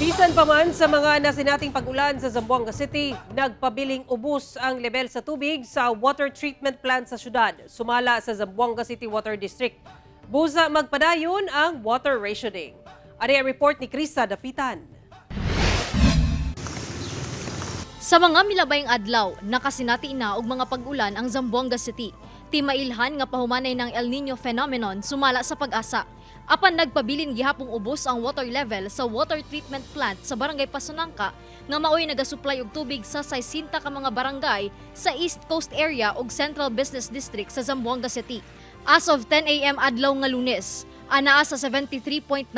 Bisan pa man sa mga nasinating pag-ulan sa Zamboanga City, nagpabiling ubos ang level sa tubig sa water treatment plant sa syudad, sumala sa Zamboanga City Water District. Busa magpadayon ang water rationing. Ari ang report ni Krista Dapitan. Sa mga milabayng adlaw, nakasinati na og mga pag-ulan ang Zamboanga City. Timailhan nga pahumanay ng El Nino phenomenon, sumala sa PAGASA. Apan nagpabilin gihapong ubos ang water level sa water treatment plant sa Barangay Pasonanca nga maoy nagasupply og tubig sa 60 ka mga barangay sa East Coast area ug Central Business District sa Zamboanga City. As of 10 a.m. adlaw nga Lunes, anaa sa 73.96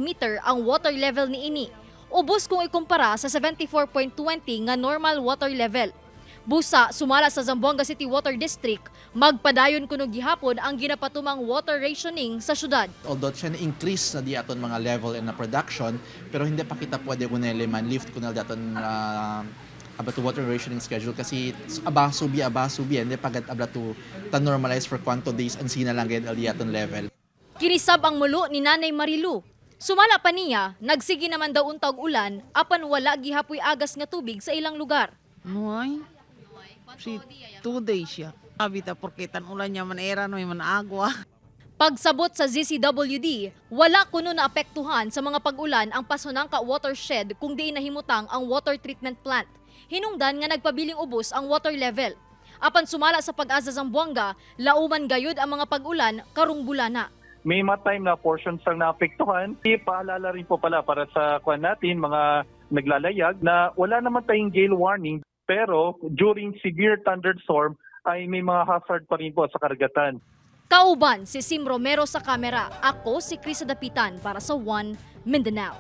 meter ang water level niini. Ubos kung ikumpara sa 74.20 nga normal water level. Busa, sumala sa Zamboanga City Water District, magpadayon kuno gihapon ang ginapatumang water rationing sa syudad. Although siya na-increase na di aton mga level and na production, pero hindi pa kita pwede kuneli man lift kunel daton about to water rationing schedule kasi aba subi hindi pagad abla to ta normalize for quanto days ang sina lang gid ali aton level. Kinisab ang mulo ni Nanay Marilu. Sumala pa niya, nagsige naman daw untag ulan, apan wala gihapoy agas nga tubig sa ilang lugar. No hay. Sí, 2 days siya. Abita porque tan ulan niya man era no man agua. Pagsabot sa ZCWD, wala kuno naapektuhan sa mga pag-ulan ang Pasonanca watershed kung diin nahimutang ang water treatment plant. Hinungdan nga nagpabiling ubos ang water level. Apan sumala sa PAGASA Zamboanga, lauman gayud ang mga pag-ulan karong bulana. May mga time na portions ang naapektuhan. Paalala rin po pala para sa kwan natin, mga naglalayag, na wala naman tayong gale warning pero during severe thunderstorm ay may mga hazard pa rin po sa karagatan. Kauban si Sim Romero sa kamera. Ako si Krisa Dapitan para sa One Mindanao.